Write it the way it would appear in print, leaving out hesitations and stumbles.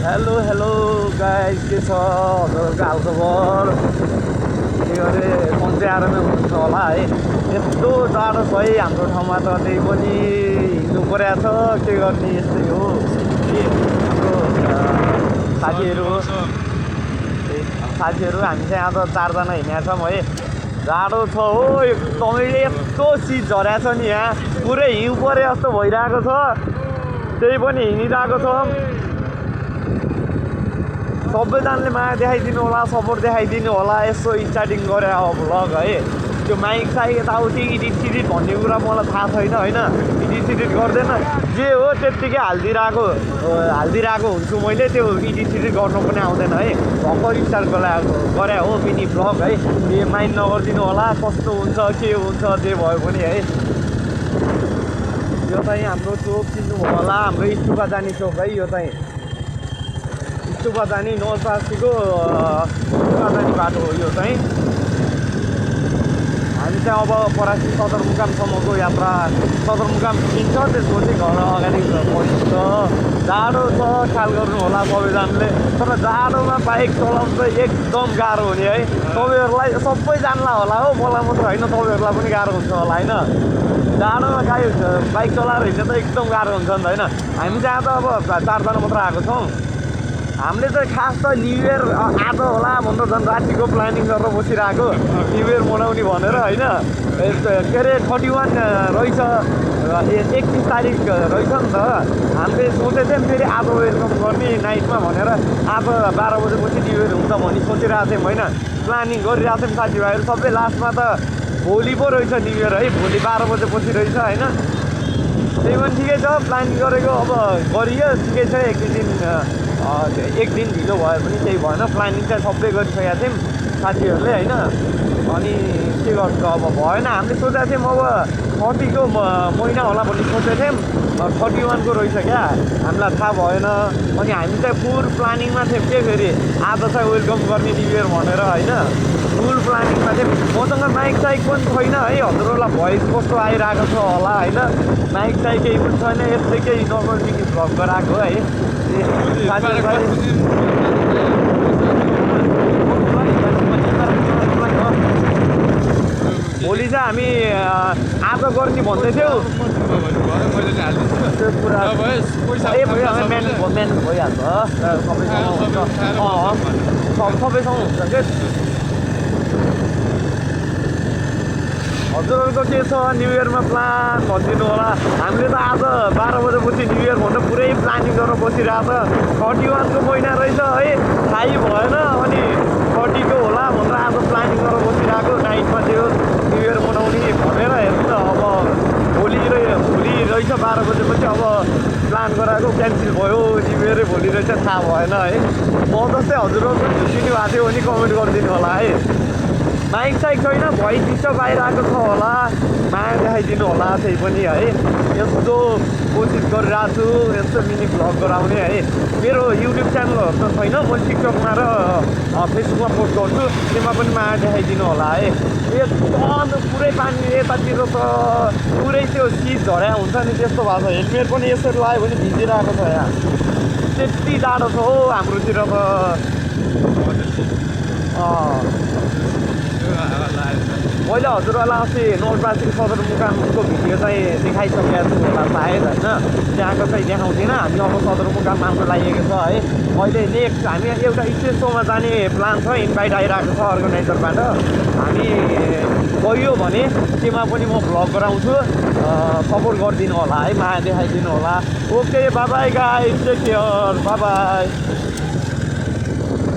Hello hello guys, के छ हजुरहरूको हालखबर? के गरे सन्चै आरामै हुनुहुन्छ होला है। यस्तो जाडो छ है हाम्रो ठाउँमा त, त्यही पनि हिँड्नु परेको छ, के गर्ने यस्तै हो। हाम्रो साथीहरू हामी चाहिँ आज 4जना हिँडेका छौँ है। जाडो छ हो एकदमै, यस्तो शीत झरेको छ नि, यहाँ पुरै हिउँ परे जस्तो भइरहेको छ, त्यही पनि हिँडिरहेको छौँ। सबैजनाले माया देखाइदिनु होला, सपोर्ट देखाइदिनु होला। यसो स्टार्टिङ गरे अब भ्लग है, त्यो माइक साइक यताउति इडिट सिडिट भन्ने कुरा मलाई थाहा छैन होइन। इडिट सिडिट गर्दैन, जे हो त्यत्तिकै हालिदिरहेको हुन्छु मैले। त्यो इडिट सिडिट गर्नु पनि आउँदैन है। भर्खर स्टार्ट गरे हो मिनी भ्लग है। यो माइन्ड नगरिदिनु होला, कस्तो हुन्छ के हुन्छ जे भयो पनि है। यो चाहिँ हाम्रो चोक चिन्नुभयो होला, हाम्रो स्टुपा जाने चोक है। यो चाहिँ स्टुपा जाने नवलपरासीको स्टुपा जाने बाटो हो यो चाहिँ। हामी चाहिँ अब परासी सदरमुकामसम्मको यात्रा, सदरमुकाम किन्छ, त्यसपछि घर अगाडि पसिन्छ। जाडो छ, ख्याल गर्नु होला सबैजनाले। तर जाडोमा बाइक चलाउनु चाहिँ एकदम गाह्रो हुने है। तपाईँहरूलाई सबै जान्ला होला हो, मलाई मात्र होइन, तपाईँहरूलाई पनि गाह्रो हुन्छ होला होइन। जाडोमा बाइक चलाएर हिँड्दा त एकदम गाह्रो हुन्छ नि त होइन। हामी चाहिँ आज अब 4जना मात्र आएको छौँ। हामीले चाहिँ खास त न्यु इयर आज होला भनेर झन् रातिको प्लानिङ गरेर बसिरहेको, न्यु इयर मनाउने भनेर होइन। के अरे 31 रहेछ, 31 तारिक रहेछ नि त। हामीले सोचेको थियौँ फेरि आज वेलकम गर्ने नाइटमा भनेर, आज 12 बजेपछि न्यु इयर हुन्छ भन्ने सोचिरहेको थियौँ होइन। प्लानिङ गरिरहेको थियौँ साथीभाइहरू सबै। लास्टमा त भोलि पो रहेछ न्यु इयर है, भोलि 12 बजेपछि रहेछ होइन। त्यही पनि ठिकै छ, प्लानिङ गरेको अब गरियो ठिकै छ। एक दिन ढिलो भयो पनि केही भएन, प्लानिङ चाहिँ सबै गरिसकेका थियौँ साथीहरूले होइन। अनि के गर्छ अब भएन, हामीले सोचेको थियौँ अब 30को महिना होला भन्ने सोचेको थियौँ, 31 को रहेछ क्या, हामीलाई थाहा भएन। अनि हामी चाहिँ फुल प्लानिङमा थियौँ के, फेरि आज चाहिँ वेलकम गर्ने न्यु इयर भनेर होइन। फुल प्लानिङमा थियौँ। मसँग माइक साइक पनि छैन है, हजुरहरूलाई भोइस कस्तो आइरहेको छ होला होइन। माइक साइक केही पनि छैन, यस्तै केही नर्मल मिनी भ्लग गराएको है। भोलि चाहिँ हामी आज गर्ने भन्दै थियौँ। त्यो कुरा म्यानेज भइहाल्छ, सबैसँग हुन्छ, सबैसँग हुन्छ क्या। हजुरहरूको के छ न्यु इयरमा प्लान भनिदिनु होला। हामीले त आज 12 बजेपछि न्यु इयर भनेर पुरै प्लानिङ गरेर बसिरहेको छ। 31 को महिना रहेछ है, थाहै भएन। अनि 30 को होला भनेर आज प्लानिङ गरेर बसिरहेको, नाइटमा त्यो न्यु इयर मनाउने भनेर। हेर्नु त अब भोलि रहेछ 12 बजेपछि, अब प्लान गराएको क्यान्सल भयो, न्यु इयरै भोलि रहेछ, थाहा भएन है। म जस्तै हजुरहरूको झुक्किनु भएको थियो भने कमेन्ट गरिदिनु होला है। माइक साइक छैन, भोइस डिस्टर्ब आइरहेको छ होला, माया देखाइदिनु होला। त्यही पनि है, यस्तो कोसिस गरिरहेको छु यस्तो मिनी भ्लग गराउने है। मेरो युट्युब च्यानलहरू त छैन, म टिकटकमा र फेसबुकमा पोस्ट गर्छु, त्यसमा पनि माया देखाइदिनु होला है। एकदम पुरै पानी यतातिर त पुरै त्यो शीत झर्या हुन्छ नि, त्यस्तो भएको छ। हेलमेट पनि यसरी लगायो भने भिजिरहेको छ यहाँ, त्यति जाडो छ हो हाम्रोतिर त। मैले हजुरहरूलाई अस्ति नवलपरासी सदरमुकामको भिडियो चाहिँ देखाइसकेको छु होला सायद होइन, त्यहाँको चाहिँ देखाउँदिनँ। हामी अब सदरमुकाम आउनु लागेको छ है। अहिले नेक्स्ट हामी एउटा स्टेज सोमा जाने प्लान छ, इन्भाइट आइरहेको छ अर्गनाइजरबाट। हामी गयो भने त्यसमा पनि म भ्लग गराउँछु, सपोर्ट गरिदिनु होला है, माया देखाइदिनु होला। Okay, bye bye guys, take care, bye by.